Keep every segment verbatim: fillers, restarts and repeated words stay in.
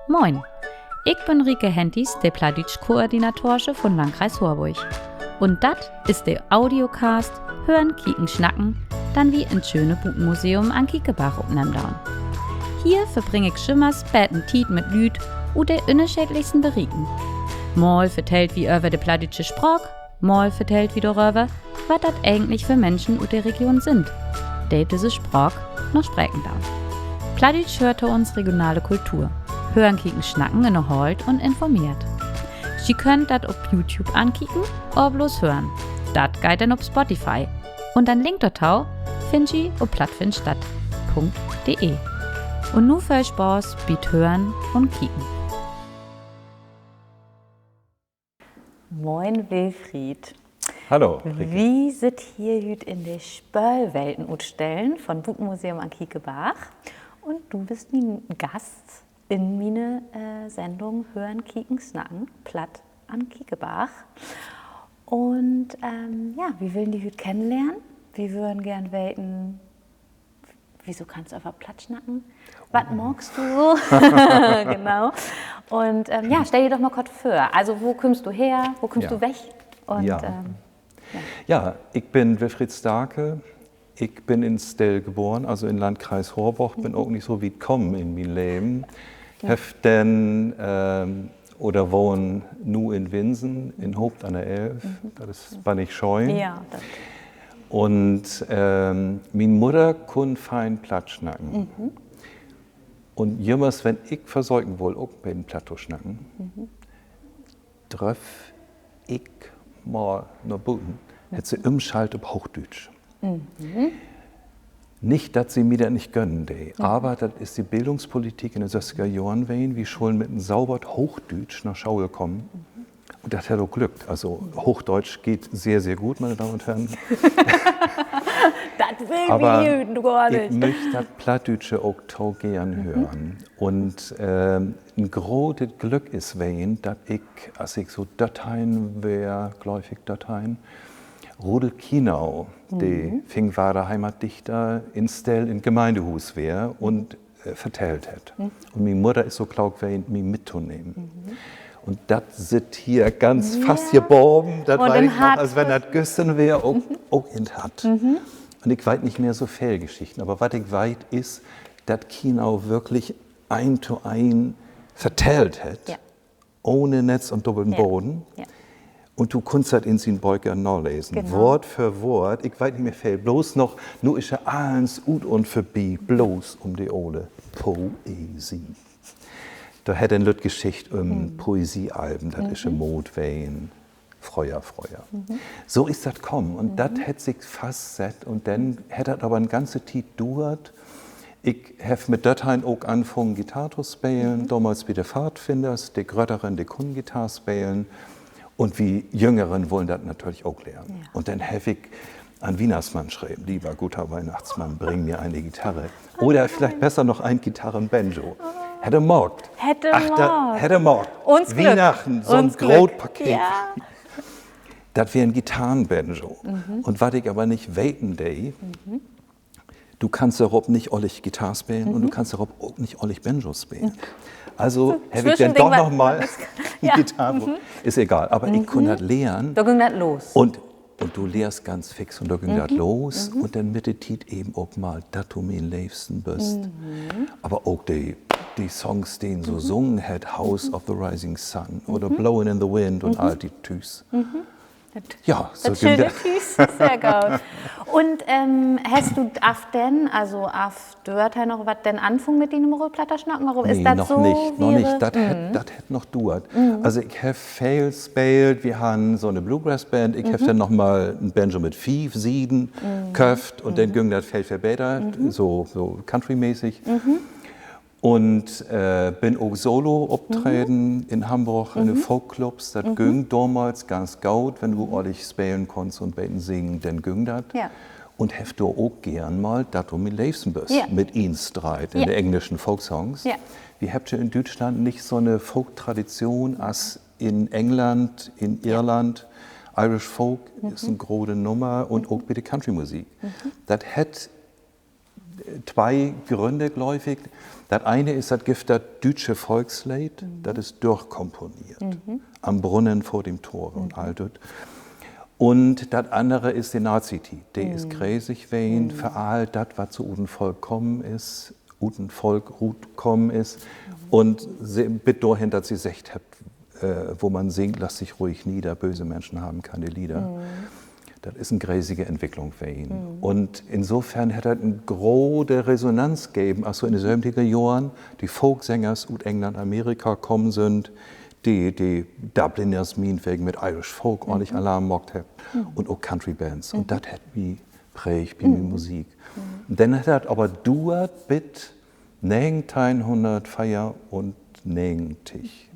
Moin. Ik bün Rieke Henties, de Plattdüütsch-Koordinatorsche vun Landkreis Horborg. Un dat is de Audiocast Hören, Kieken, Snacken, den wi in't schöne Butenmuseum an Kiekebarg opnehmen doon. Hier verbring ik jümmers beten Tiet mit Lüüd ut de ünnerscheedlichsten Berieken. Mal vertellt wi över de plattdüütsche Spraak, mal vertellt wi doröver, wat dat egentlich för Minschen ut de Region sünd, de düsse Spraak noch spreken doot. Plattdüütsch höört to uns regionale Kultur. Hören, Kieken, Snacken ünnerhoolt un informeert. Ji köönt dat op YouTube ankieken oder bloots hören. Dat geiht denn op Spotify. Un den Link dorto finnt ji op plattfindstadt punkt de. Un nu veel Spaaß bi't Hören un Kieken. Moin, Wilfried. Hallo, Rieke. Wi sitt hier hüüt in de Spöölwelten-Utstellen von Butenmuseum an Kiekebarg. Un du büst mien Gast in miene, äh, Sendung Hören, Kieken, Snacken, Platt an Kiekebarg. Un, ähm, ja, wi wüllt di hüüt kennenlehren. Wi wörrn geern weten, wieso kannst du eenfach Platt snacken? Wat maakst du so? Genau. Un, ähm, ja, stell di doch mal kort vör. Also, wo kümmst du her? Wo kümmst du weg? Un, ähm, ja. Ja, ik bün Wilfried Starke. Ik bün in Stell geboren, also in Landkreis Horborg, bün ok nich so wiet kamen in mien Leven. Heff denn, ähm, oder wahn nu in Winsen, in Hoopt an de Elv. Dat is bannig schöön. Un, ähm, mien Mudder kunn fein Platt snacken. Un jümmers, wenn ik versöken wull, ok beten Platt to snacken, dröff ik mal na buten, hett se ümschalt op Hoochdüütsch. Nich, dat se mi dat nich gönnen dee, aver dat is de Bildungspolitik in de sösstiger Johren ween. Wi schullen mit en saubert Hoochdüütsch na School kamen. Un dat hett ok glückt. Also, Hochdeutsch geht sehr, sehr gut, meine Damen und Herren. Dat will wi gor nich. Ik müch dat Plattdüütsche ok to geern hören. Un, ähm, en grotet Glück is ween, dat ik, as ik so dörteihn weer, glööv ik, dörteihn, Rudolf Kinau, de Finkwarder Heimatdichter, in Stell in Gemeindehuus weer un, äh, vertellt hett. Un mien Mudder is so klook ween, mi mittonehmen. Un dat sitt hier ganz fast hier baven, dat weet ik noch, as wenn dat güstern weer, ok, ok in't Hart. Un ik weet nich mehr so veel Geschichten, aver wat ik weet, is, dat Kinau würklich een to een vertellt hett, ohne Netz un dubbelten Boden. Un du kunnst dat in sien Böker nalesen. Woort för Woort, ik weet nich mehr veel, bloots noch, nu is ja allens ut un vörbi, bloots üm de ole Poesie. Dor hett en lütt Geschicht üm Poesiealben, dat is ja Mood ween, fröher, fröher. So is dat kamen un dat hett sik fastsett un denn hett dat aver en ganze Tiet duert. Ik heff mit dörteihn ok anfungen, Gitarr to spelen, domals bi de Pfadfinders, de Grötteren, de kunnen Gitarr spelen. Un wi Jüngeren wullen dat natürlich ok lehren. Un denn heff ik an Wiehnachtsmann schreven: Lieber guter Weihnachtsmann, bring mir eine Gitarre. Oder vielleicht besser noch ein Gitarrenbanjo. Hett he maakt. Hett he maakt. Wiehnachten, so'n groot Paket. Dat weer en Gitarrenbanjo. Un wat ik aver nich weten dee, du kannst dorop nich ollig Gitarr spelen un du kannst dorop ok nich ollig Banjo spelen. Also heff ik denn doch noch mal Gitarr, is egal, aver ik kunn dat lehren. Un, un du lehrst ganz fix un dor güng dat los. Un denn mit de Tiet even ok mal Dat du mien Leevsten büst. Aver ok de, de Songs, de he so sungen hett, House of the Rising Sun oder Blowin' in the Wind un all de Tüügs. Ja, so güng dat. Sehr goot. Un, ähm, hest du af denn, also af dörteihn noch wat denn anfungen mit dien Rullplatt snacken? Oder is dat so, noch nich. Dat hett, dat hett noch duert. Also ik heff veel speelt. Wi harrn so 'ne Bluegrass-Band. Ik heff denn noch mal en Banjo mit fief Sieden köfft un denn güng dat veel, veel beter, so, so countrymäßig. Un, äh, bün ok solo optreden in Hamborg, in de Folkclubs. Dat güng domals ganz goot, wenn du ollig spelen kunnst un beten singen, denn güng dat. Un heff dor ok geern mal Dat du mien Leevsten büst mit instreit in de engelschen Folksongs. Wi hebbt ja in Düütschland nich so 'ne Folktradition as in England, in Irland. Irish Folk is en grote Nummer un ok bi de Countrymusik. Dat hett twee Grünne, glööv ik. Dat ene is, dat gifft dat düütsche Volksleed, dat is dörkomponeert. Am Brunnen vor dem Tor un all dat. Un dat annere is de Nazitiet. De is gresig ween för all dat, wat so ut en Volk kamen is, ut en Volk rutkamen is. Un se, bit dorhen, dat se seggt hebbt, wo man singt: Lass dich ruhig nieder, böse Menschen haben keine Lieder. Dat is en gresige Entwicklung ween. Un insofern hett dat en grote Resonanz geven, as so in de söventiger Johren de Folksängers ut England, Amerika kamen sünd, de, de Dubliners mientwegen mit Irish Folk ornlich Alarm maakt hebbt un ok Country Bands. Un dat hett mi präägt bi mien Musik. Denn hett dat aver duert bit negenteihnhunnertveer un negentig.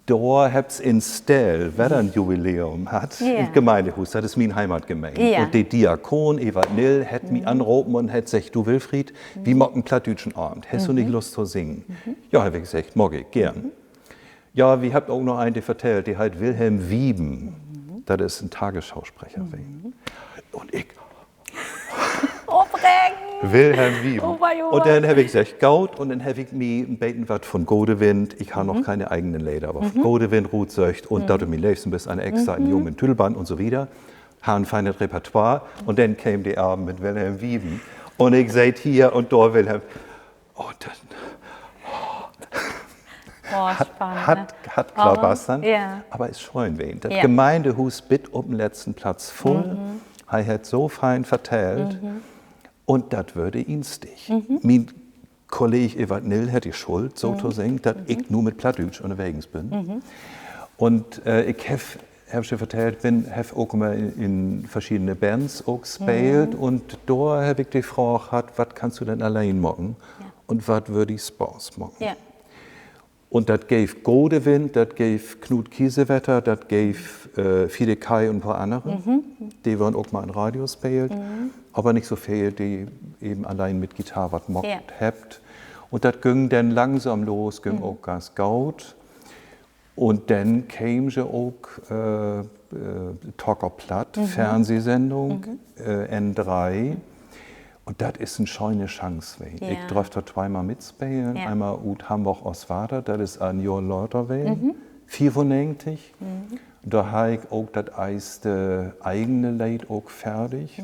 Dor hebbt se in Stell wedder en Jubiläum hatt, in't Gemeindehuus, dat is mien Heimatgemeen. Un de Diakon Evert Nill hett mi anropen un hett seggt: Du, Wilfried, wi maakt en plattdüütschen Avend. Hest du nich Lust to singen? Ja, heff ik seggt, maak ik geern. Ja, wi hebbt ok noch een, de vertellt, de heet Wilhelm Wieben. Dat is en Tagesschausprecher ween. Un ik Wilhelm Wieben. Un denn heff ik seggt, goot, un denn heff ik mi en beten wat von Godewind, ik harr noch keine eigenen Leder, aver von Godewind rutsöcht un Dat du mien Leevsten büst, Anne Ex, Seit en Jung in Tüdelband un so wieder. Harr en feinet Repertoire. Un denn keem de Avend mit Wilhelm Wieben. Un ik seet hier un dor Wilhelm. Oh, dat harr Klabastern, aver is schöön ween. Dat Gemeindehuus bit op den letzten Platz vull. He hett so fein vertellt. Un dat wöör de Instieg. Mien Kolleeg Evert Nill hett de Schuld, so to seggen, dat ik nu mit Plattdüütsch ünnerwegens bün. Un ik heff, heff ik vertellt, bün, heff ok immer in, in verschiedene Bands ok speelt. Un dor heff ik de Fraag hatt: Wat kannst du denn alleen maken? Un wat wöör di Spaaß maken? Un dat geev Godewind, dat geev Knut Kiesewetter, dat geev Fiede Kay un en poor annere. De wörrn ok mal in Radio speelt, aver nich so veel, de even alleen mit Gitarr wat maakt hebbt. Un dat güng denn langsam los, güng ok ganz goot. Un denn keem je ok Talk op Platt, Fernsehsendung, N dree. Un dat is en schöne Chance ween. Ik dröff dor tweemal mitspelen. Eenmal ut Hamborg-Oostwarder, dat is en Johr later ween, veerunnegentig. Dor harr ik ok dat eerste eigene Leed ok fardig.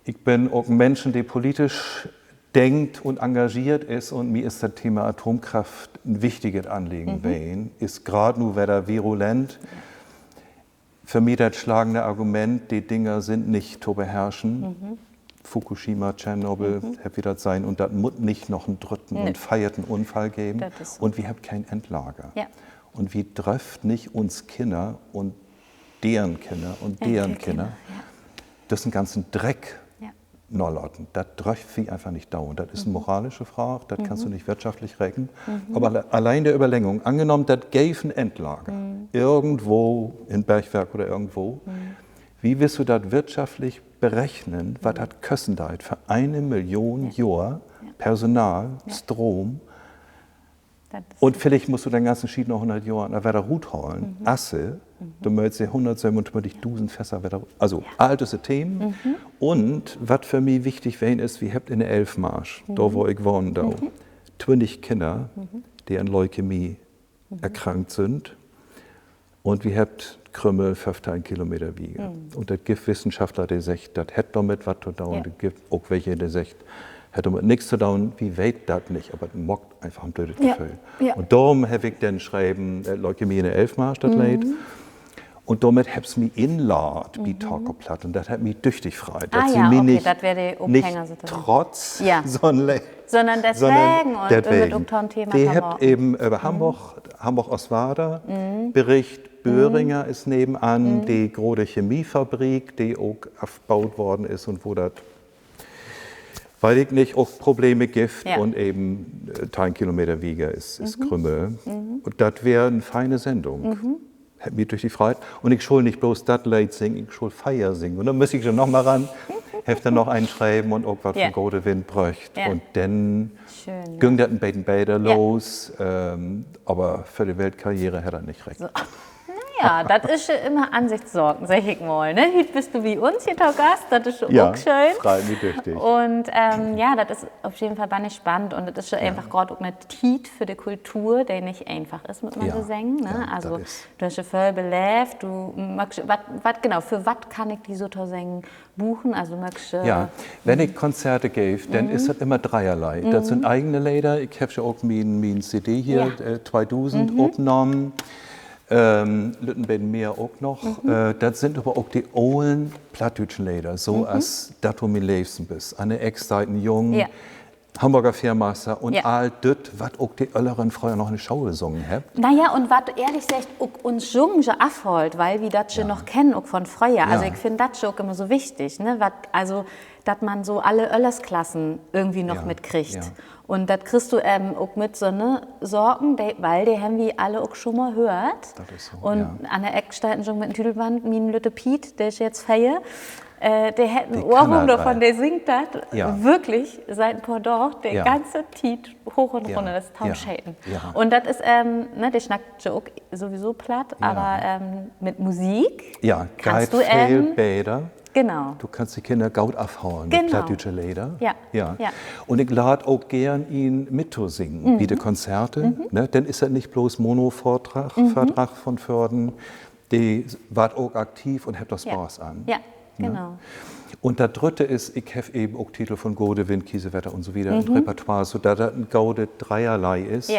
Ik bün ok en Minsch, de politisch denkt un engagiert is, un mi is dat Thema Atomkraft en wichtiget Anliegen ween, is graad nu wedder virulent. För mi dat slagende Argument: De Dinger sünd nich to beherrschen. Fukushima, Tschernobyl, hebbt wi dat sehn, un dat mutt nich noch en drütten un veerten Unfall geven. Un wi hebbt keen Endlager. Un wi dröfft nich uns Kinner un deren Kinner un deren Kinner düssen ganzen Dreck nalaten. Dat dröfft wi eenfach nich doon. Dat is en moralische Fraag, dat kannst du nich wirtschaftlich reken. Aver alleen de Överleggung, angenahmen, dat geev en Endlager, irgendwo in Bergwerk oder irgendwo, wie wullt du dat wirtschaftlich berechnen, wat dat kösten deit för ene Million Johr Personal, Stroom? Un villicht musst du den ganzen Schiet na hunnert Johr wedder ruthalen. Asse, du möötst se hunnertsövenuntwintigdusend Fässer wedder, also all düsse Themen. Un wat för mi wichtig ween is, wi hebbt in de Elvmarsch, dor wo ik wahnen do, twintig Kinner, de an Leukämie erkrankt sünd. Un wi hebbt Krümmel föffteihn Kilometer wieger. Un dat gifft Wissenschaftler, de seggt, dat hett dormit wat to doon. Dat gifft ok welke, de seggt, hett dormit nix to doon. Wi weet dat nich, aver dat maakt eenfach en blödet Geföhl. Un dorüm heff ik denn schreven Leukämie in de Elvmarsch, dat Leed. Un dormit hebbt se mi inlaadt bi Talk op Platt. Un dat hett mi düchtig freit, dat se mi nich, nich trotz so'n Leed, sünnern deswegen. De hebbt even över Hamborg, Hamborg-Oostwarder bericht, Böhringer is nevenan, de grote Chemiefabrik, de ok afbaut worrn is un wo dat, weet ik nich, ok Probleme gifft un even teihn Kilometer wieger is, is Krümmel. Dat weer en feine Sendung. Hett mi düchtig freit. Un ik schull nich bloots dat Leed singen, ik schull veer singen. Un denn müss ik jo noch mal ran. Heff denn noch een schreven un ok wat von Godewind bröcht. Un denn güng dat en beten beter los. Aver för de Weltkarriere hett dat nich reckt. Ja, dat is ja immer Ansichtssaken, segg ik mal, ne? Hüüt büst du bi uns hier to Gast, dat is ja ok schöön. Freit mi düchtig. Un, ähm, ja, dat is op jeden Fall bannig spannend un dat is ja eenfach graad ok 'ne Tiet för de Kultur, de nich eenfach is, mutt man so seggen, ne? Also, du hest ja völ beleevt, du maakst, wat, wat genau, för wat kann ik di sotoseggen buchen? Also, maakst, äh, wenn ik Konzerte geev, denn is dat immer dreierlei. Dat sünd egene Leder. Ik heff ja ok mien, mien C D hier, äh, tweedusend opnahmen. Ähm, lütten beten mehr ok noch. Äh, dat sünd aver ok de olen plattdüütschen Leder, so as Dat du mien Leevsten büst, An de Eck steiht en Jung, Hamborger Fährmeister un all düt, wat ok de Ölleren fröher noch in de School sungen hebbt. Na ja, un wat ehrlich seggt ok uns Jungen so afhollt, wiel wi dat ja noch kennen, ok von fröher. Also ik finn dat ja ok immer so wichtig, ne? Wat, also, dat man so alle Öllersklassen irgendwie noch mitkriggt. Un dat kriggst du, ähm, ok mit so 'ne Saken, de, wiel de hebbt wi alle ok schon mal höört. Un An de Eck steiht en Jung mit en Tüdelband, mien lütte Piet, de is jetzt veer, äh, de hett en Ohrwurm dorvon, de singt dat würklich siet en poor Daag de ganze Tiet hooch un runner, dat is to'n Scheten. Un dat is, ähm, ne, de snackt ja ok sowieso Platt, aver, ähm, mit Musik kannst du veel beter. Genau. Du kannst de Kinner goot afhollen mit plattdüütsche Leder. Ja. Un ik laad ok geern in, mittosingen bi de Konzerte, ne? Denn is dat nich blots Mono-Vördrag, Vördrag von vörn, de warrt ok aktiv un hebbt dor Spaaß an. Un dat drütte is, ik heff even ok Titel von Gode Wind, Kiesewetter un so wieder in't Repertoire, so dat dat en gode Dreierlei is.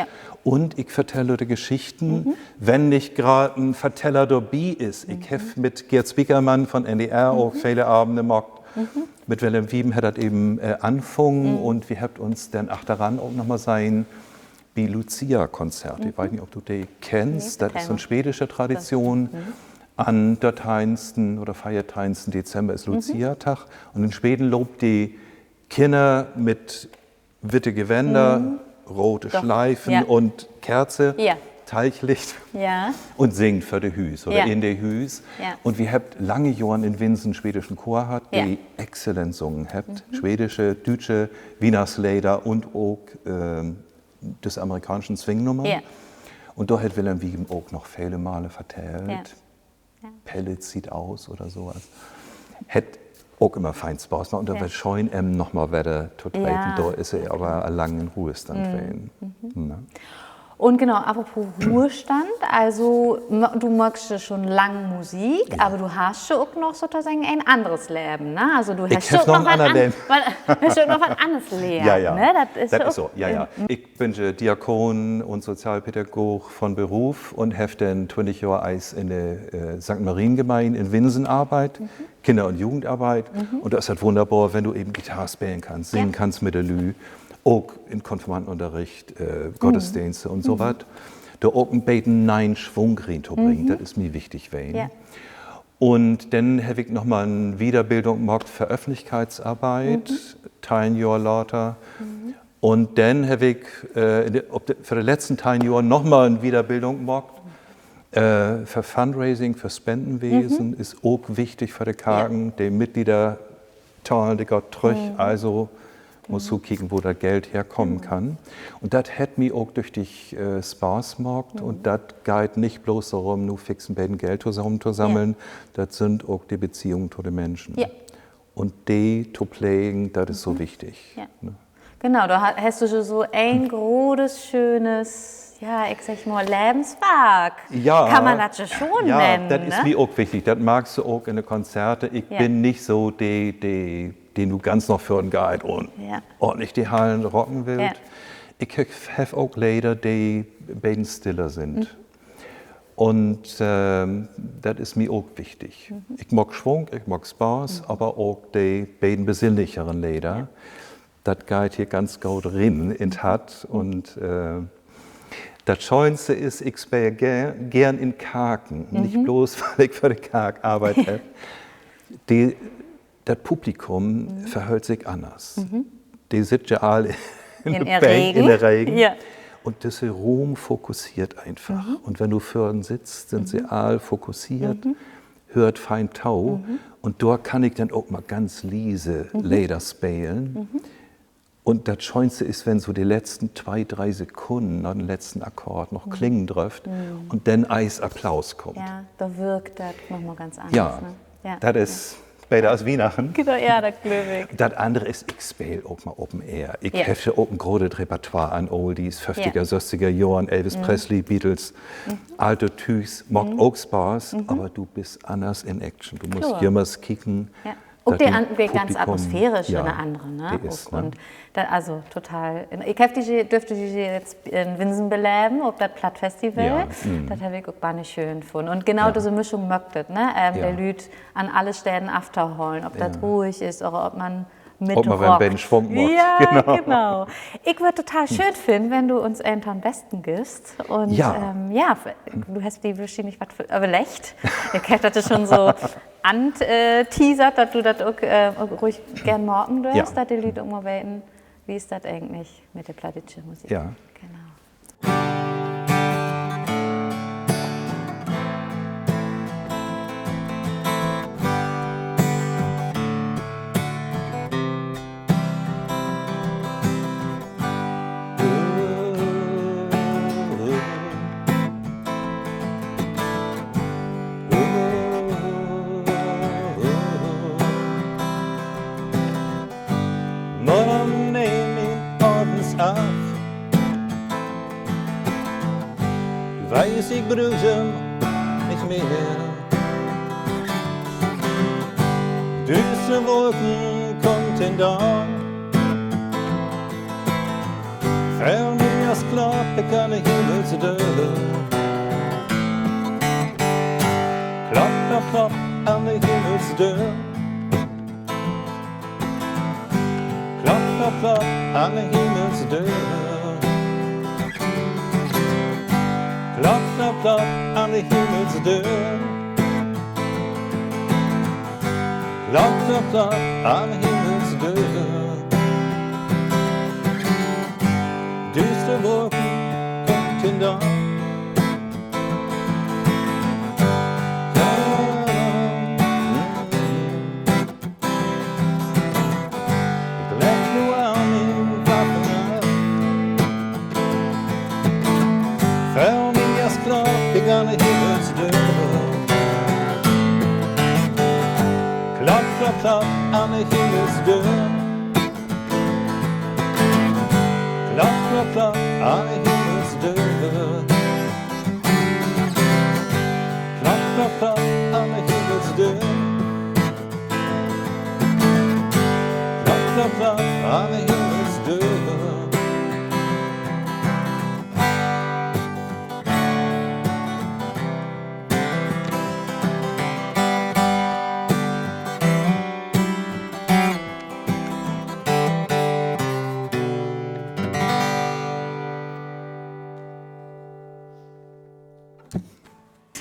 Un ik vertell de Geschichten, wenn nich graad en Verteller dorbi is. Ik heff mit Gerd Spiekermann von N D R ok vele Abende maakt. Mit Wilhelm Wieben hett dat even, äh, anfungen un wi hebbt uns denn achteran ok noch mal sehn bi Lucia-Konzert. Ik weet nich, of du de kennst. Dat is so 'n schwedische Tradition. An dörteihnsten oder veerteihnsten Dezember is Lucia-Dag. Un in Schweden loopt de Kinner mit witte Gewänder, rode Sleifen un Kerze, Talglicht, un singt för de Hüüs oder in de Hüüs. Un wi hebbt lange Johren in Winsen en schwedischen Chor hatt, de exzellent sungen hebbt. Schwedische, düütsche Wiehnachtsleder un ok, ähm, düsse amerikaanschen Swingnummern. Un dor hett Wilhelm Wieben ok noch vele Male vertellt. Pelle zieht aus oder so wat. Hett ok immer fein Spaaß maakt un dat weer schöön, em noch mal wedder to treden. Dor is he aver al lang in Ruhestand ween. Un genau, apropos Ruhestand, also, du maakst ja schon lang Musik, aver du hest ja ok noch sotoseggen en anneres Leven, ne? Also, du hest ja ok noch wat anneres Leven, ne? Dat is so, ja, ja. Ik bün ja Diakon un Sozialpädagoog von Beruf un heff denn twintig Johr eerst in de, äh, Sankt-Marien-Gemeen in Winsen arbeidt, Kinner- un Jugendarbeit. Un dor is dat wunnerbor, wenn du even Gitarr spelen kannst, singen kannst mit de Lüüd, ok in Konfirmandenunterricht, äh, Gottesdeenste un so wat. Dor ok en beten ne'en Swung rin to bringen, dat is mi wichtig ween. Un denn heff ik noch mal en Wiederbildung maakt för Öffentlichkeitsarbeit, teihn Johr later. Un denn heff ik, äh, in de, op de, för de letzten teihn Johr noch mal en Wiederbildung maakt, äh, för Fundraising, för Spendenwesen, is ok wichtig för de Karken, de Mitglieder tahlen de Gott trüch, also musst du kieken, wo dat Geld herkamen kann. Un dat hett mi ok düchtig, äh, Spaaß maakt un dat geiht nich blots dorum, nu fix en beten Geld tosamen to sammeln, dat sünd ok de Beziehungen to de Minschen. Un de to plegen, dat is so wichtig, ne? Genau, dor hest du so en grotes, schönes, ja, ik segg mal, Levenswark. Kann man dat ja schon nennen, dat is mi ok wichtig. Dat markst du ok in de Konzerte. Ik bün nich so de, de, de nu ganz na vörn geiht un ordentlich de Hallen rocken will. Ik heff ok Leder, de beten stiller sünd. Un, ähm, dat is mi ok wichtig. Ik maak Swung, ik maak Spaaß, aver ok de beten besinnlicheren Leder. Dat geiht hier ganz goot rin in't Hart. Un, äh, dat Schöönste is, ik speel geern, geern in Karken, nich blots, wiel ik för de Kark arbeidt heff. De, dat Publikum verhöllt sik anners. De sitt ja all in de Regen. Un düsse Ruum fokusseert eenfach. Un wenn du vörn sittst, sünd se all fokusseert, höört fein to. Un dor kann ik denn ok mal ganz liese Leder spelen. Un dat Schöönste is, wenn so de letzten twee, dree Sekunnen na den letzten Akkord noch klingen dröfft un denn eerst Applaus kummt. Ja, dor wirkt dat noch mal ganz anners, ne? Dat is beter as Wiehnachten. Genau, ja, dat glööv ik. Dat annere is, ik speel ok mal Open Air. Ik heff ja ok en grotet Repertoire an Oldies, föfftiger, sösstiger Johren, Elvis Presley, Beatles, all dat Tüügs, maakt ok Spaaß, aver du büst anners in Action. Du musst jümmers kieken, ok de ganz atmosphärisch en annere, ne? Also total. Ik heff di, dörft di jetzt in Winsen beleven op dat Plattfestival. Dat heff ik ok bannig schöön funnen. Un genau düsse Mischung maakt dat, ne? De Lüüd an alle Steden aftoholen, of dat ruhig is oder of man mitrockt. Swung maakt. Ja, genau. Ik wöör total schöön finnen, wenn du uns een to'n Besten giffst. Un ja, du hest di wohrschienlich wat överleggt. Ik heff dat ja schon so anteasert, dat du dat ok, ok ruhig geern maken dörfst, dat de Lüüd ok mal weten, wo is dat egentlich mit de plattdüütsche Musik? Genau. Morgen nehm ik avends af. Du weeßt, ik bruuk em nich mehr. Düüstere Wolken kummt denn dor. För mi as klopp ik an de Himmelsdöör. Klopp, klopp, klopp an de Himmelsdöör. Klopp, klopp, klopp an de Himmelsdöör. Klopp, klopp, klopp an de Himmelsdöör. Klopp, klopp, klopp an de Himmelsdöör. Düüstere Wolken kummt denn dor. Ik legg nu al mien Waffen af. För mi as klopp ik an de Himmelsdöör. Klopp, klopp, klopp an de Himmelsdöör. Klopp, klopp, klopp an de Himmelsdöör. Klopp, klopp, klopp an de Himmelsdöör. Klopp, klopp, klopp an de Himmelsdöör.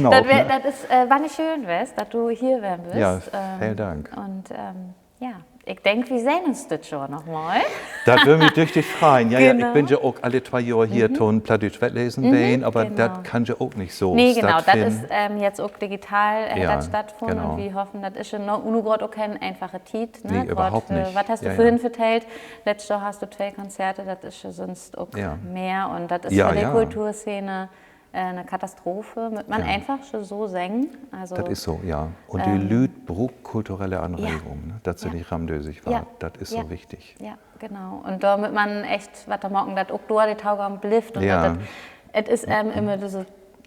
Dat weer, dat is, äh, bannig schöön west, dat du hier ween büst. Ja, ähm, velen Dank. Un, ähm, ja, ik denk, wi sehn uns dit Johr noch mal. Dat wöör mi düchtig freien. Ja, ja, ik bün ja ok alle twee Johr hier to'n Plattdüütsch Wettlesen ween, aver dat kann ja ok nich so stattfinnen. Nee, genau, dat is, ähm, jetzt ok digital, äh, hett dat stattfunnen. Un wi hoffen, dat is ja nu graad ok keen eenfache Tiet, ne? Nee, överhaupt nich. Wat hest du vörhen vertellt? Letzt Johr hest du twee Konzerte, dat is ja sünst ok mehr. Un dat is för de Kulturszene äh, 'ne Katastrophe, mööt man eenfach so seggen. Also, dat is so, ja. Un de Lüüd bruukt kulturelle Anregungen, ne? Dat se nich ramdösig warrt, dat is so wichtig. Ja, genau. Un dor mööt man echt wat dor maken, dat ok dor de Togang blifft. Un dat, dat, et is, ähm, immer düsse,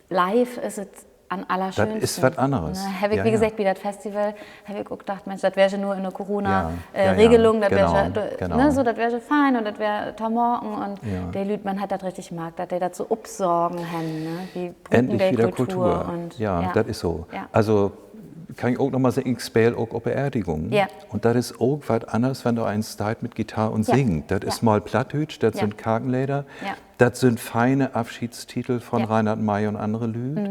live is et an allerschöönsten. Dat is wat anners. Ne? Heff ik, wie geseggt, bi dat Festival heff ik ok dacht, Mensch, dat weer ja nu in de Corona, äh, Regelung, dat weer ja, ne, so, dat weer ja fein un dat weer to maken un de Lüüd, man hett dat richtig markt, dat de dat so upsagen hebbt, ne? Wi bruukt de Kultur un, ja, dat is so. Also, kann ik ok noch mal seggen, ik speel ok op Beerdigungen. Un dat is ok wat anners, wenn dor een steiht mit Gitarr un singt. Dat is mal Plattdüütsch, dat sünd Karkenleder. Dat sünd feine Afschiedstitel von Reinhard Mey un annere Lüüd.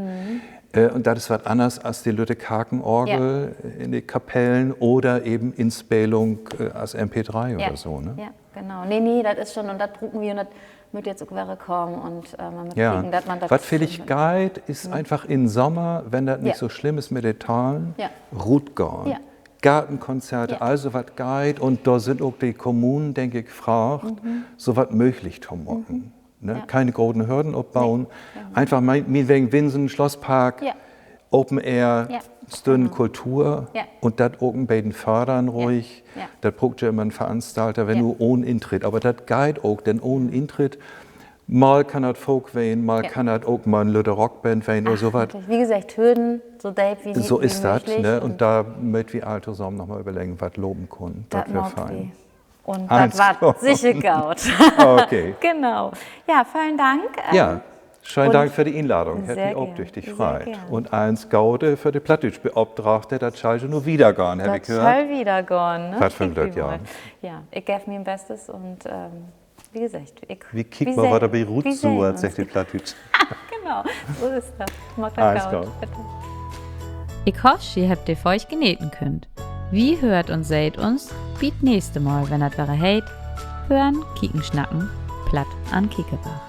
Äh, un dat is wat anners as de lütte Karkenorgel in de Kapellen oder even Inspelung, äh, as M P dree oder so, ne? Ja, genau. Nee, nee, dat is schon, un dat bruukt wi, un dat mutt jetzt ok wedder kamen un, äh, man mutt kieken, dat man dat, wat villicht geiht, is eenfach in Sommer, wenn dat nich so slimm is mit de Tallen, rutgahn. Gartenkonzerte, also wat geiht. Un dor sünd ok de Kommunen, denk ik, fraagt, so wat mööglich to maken, ne? Keine groten Hürden opbauen. Eenfach meinetwegen Winsen, Schlosspark, Open Air, Stünnen Kultur, un dat ok en beten fördern ruhig. Dat bruukt ja immer en Veranstalter, wenn nu ohn Intritt. Aver dat geiht ok denn ohn Intritt. Mal kann dat Folk ween, mal kann dat ok mal en lütte Rockband ween oder so wat. Wie geseggt, Hürden so deep wie, so is dat, ne? Un dor mööt wi all tosamen noch mal överleggen, wat lopen kunn. Dat weer fein. Un dat warrt sicher goot. Genau. Ja, velen Dank. Ja, schönen Dank för de Inladung. Hett mi ok düchtig freit. Un allens Gode för de Plattdüütsch-Beopdragte. Dat schall jo nu wiedergahn, heff ik höört. Wat för 'n Glück, ja. Ja, ik geev mien Bestes un wi kiekt mal, wat dor bi rutsuert, seggt de Plattdüütsch. Genau, so is dat. Maakt dat goot. Ik hoff, ji hebbt de Folg geneten kunnt. Wi höört un seht uns bi't nächste Mal, wenn dat wedder heet: Hören, kieken, snacken, Platt an'n Kiekebarg.